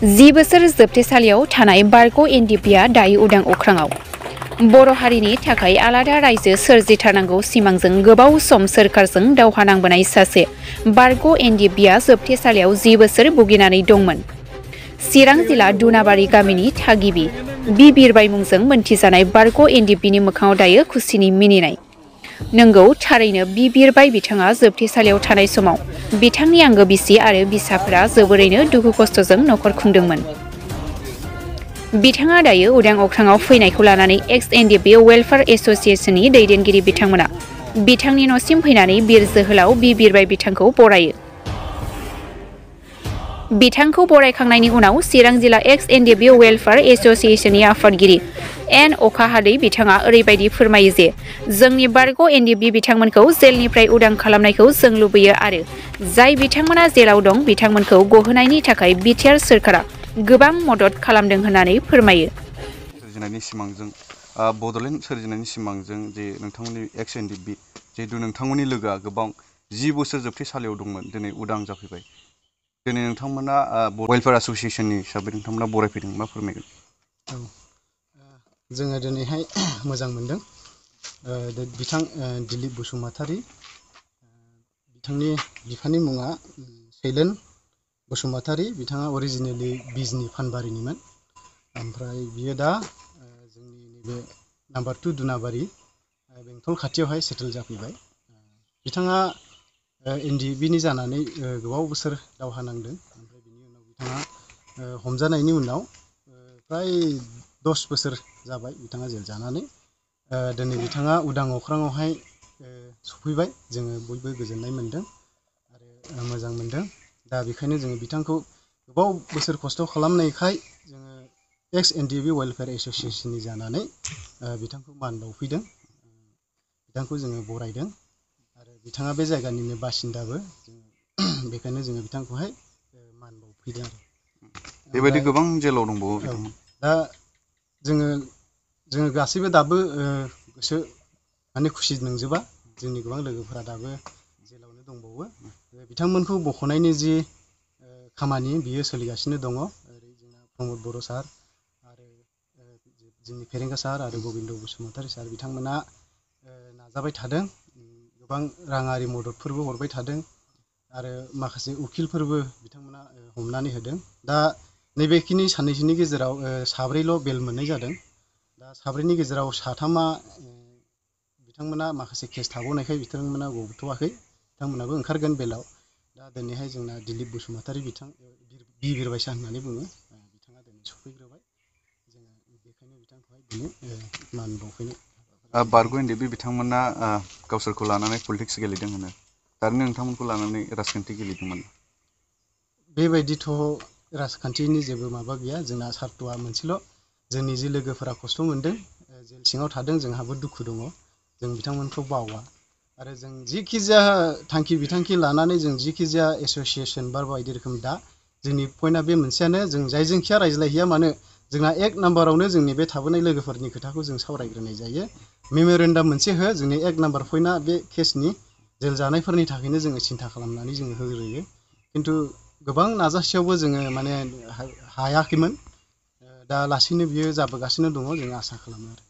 10 बोसोर जोबथेसालियाव थानाय बारग' एनडिपिआ दायो उदां अख्राङाव। बर' हारिनि थाखाय आलादा रायजो सोरजिथारनांगौ सिमांजों गोबाव सम सोरखारजों दावहा नांबोनाय सासे बारग' एनडिपिआ जोबथेसालियाव 10 बोसोर भुगिनानै दंमोन। चिरां जिल्ला दुनाबारि गामिनि थागिबि बि बिरबाय मुंजों मोनथिजानाय बारग' एनडिपिनि मोखाङाव दायो खुसिनि मिनिनाय। नंगौ, थारैनो बि बिरबाय बिथाङा जोबथेसालियाव थानाय समाव बिथांनि आंगो बिसि आरो बिसाफोरा जोबोरैनो दुखु खस्थ'जों नखर खुंदोंमोन। बिथाङा दायो उदां अख्राङाव फैनायखौ लानानै एक्स एनडिपि वेलफेयार एस'सिएशननि दैदेनगिरि बिथांमोना बिथांनि न'सिम फैनानै बिर जोहोलाव बि बिरबाय बिथांखौ बरायो। बिथांखौ बरायखांनायनि उनाव चिरां जिल्ला एक्स एनडिपि वेलफेयार एस'सिएशननि आफादगिरि एन अखाहादै बिथाङा ओरैबायदि फोरमायो जे जोंनि बारग' एनडिपि बिथांमोनखौ जेलनिफ्राय उदां खालामनायखौ जों लुबैयो आरो जाय बिथांमोना जेलाव दं बिथांमोनखौ गहोनायनि थाखाय बिटिआर सोरखारा गोबां मदद खालामदों होननानै फोरमायो। सोरजिनायनि सिमांजों बड'लेण्ड सोरजिनायनि सिमांजों जे नोंथांमोननि एक्स एनडिपि जिहेतु नोंथांमोननि लोगोआ गोबां 10 बोसोर जोबथेसालियाव दंमोन, दिनै उदां जाफैबाय। दिनै नोंथांमोना वेलफेयार एस'सिएशननि हिसाबै नोंथांमोना बरायफैदों, मा फोरमायगोन? जोङो दिनैहाय मोजां मोनदों। बिथां दिलिप बसुमतारी, बिथांनि बिफानि मुङा शैलेन बसुमतारी, बिथाङा अरिजिनेलि बिजनि फानबारिनिमोन। ओमफ्राय बियो दा जोंनि नैबे नाम्बार 2 दुनाबारि बेंटल खाथियावहाय सेटेल जाफैबाय। बिथाङा एनडिपिनि जानानै गोबाव बोसोर दावहा नांदों। ओमफ्राय बिनि उनाव बिथाङा हमजानायनि उनाव फ्राय 10 बोसोर जाबाय बिथाङा जेल जानानै। दिनै बिथाङा उदां अख्राङावहाय सफैबाय। जोङो बयबो गोजोननाय मोनदों आरो मोजां मोनदों। दा बेखायनो जोङो बिथांखौ गोबाव बोसोर खस्थ' खालामनायखाय जोङो एक्स एनडिपि वेलफेयार एस'सिएशननि जानानै बिथांखौ मान बावफैदों। बिथांखौ जोङो बरायदों आरो बिथाङा बे जायगानिनो बासिन्दाबो, बेखायनो जोङो बिथांखौहाय मान बावफैदों आरो। बेबायदि गोबां जेलाव दंबावो औ, बिथांमोन। दा जोङो गासैबो दाबो गोसो माने खुसि नंजोबा। जोंनि गोबां लोगोफोरा दाबो जेलावनो दंबावो। बिथांमोनखौ बख'नायनि जि खामानि बियो सोलिगासिनो दङ। ओरै जोंना प्रमद बर' सार आरो जोंनि फेरेंगा सार आरो गबिन्द बसुमतारी सार बिथांमोना नाजाबाय थादों। गोबां राङारि मददफोरबो हरबाय थादों आरो माखासे उखिलफोरबो बिथांमोना हमनानै होदों। दा नैबेखिनि साननैसोनि गेजेराव साब्रैल' बेल मोननाय जादों। दा साब्रैनि गेजेराव साथामा बिथांमोना माखासे केस थाबावनायखाय बिथांमोना गबोथ'वाखै, बिथांमोनाबो ओंखारगोन बेलाव। दा दिनैहाय जोंना दिलिप बसुमतारी बिथां बि बिरबायसा होननानै बुङो, बिथाङा दिनै सफैग्रोबाय। जोङो बेखायनो बिथांखौहाय दिनै मान बावफैनाय। बारग' एनडिपि बिथांमोना गावसोरखौ लानानै पलिटिक्स गेलेदों होनो, थारैनो नोंथांमोनखौ लानानै राजखान्थि गेलेदोंमोन? बेबायदिथ' राजखान्थिनि जेबो माबा गैया। जोंना सार्थ'आ मोनसेल', जोंनि जि लोगोफोरा खस्थ' मोनदों, जेल सिङाव थादों, जोंहाबो दुखु दङ। जों बिथांमोनखौ बावा आरो जों जिखि जाया थांखि बिथांखि लानानै जों जिखि जाया एस'सिएशन बा बायदि रोखोम, दा जोंनि पइन्टआ बे मोनसेयानो, जों जायजोंखिया रायज्लायहैया मानो जोंना 1 नाम्बारावनो जोंनि बे थाबोनाय लोगोफोरनि खोथाखौ जों सावरायग्रोनाय जायो। मेम'रेन्डाम मोनसे हो, जोंनि 1 नाम्बार पइन्टआ बे केसनि जेल जानायफोरनि थाखायनो जोङो सिन्था खालामनानै जोङो होग्रोयो। खिन्थु गोबां नाजासेयावबो जोङो माने हायाखैमोन। दा लासैनो बियो जाबोगासिनो दङ, जों आसा खालामो आरो।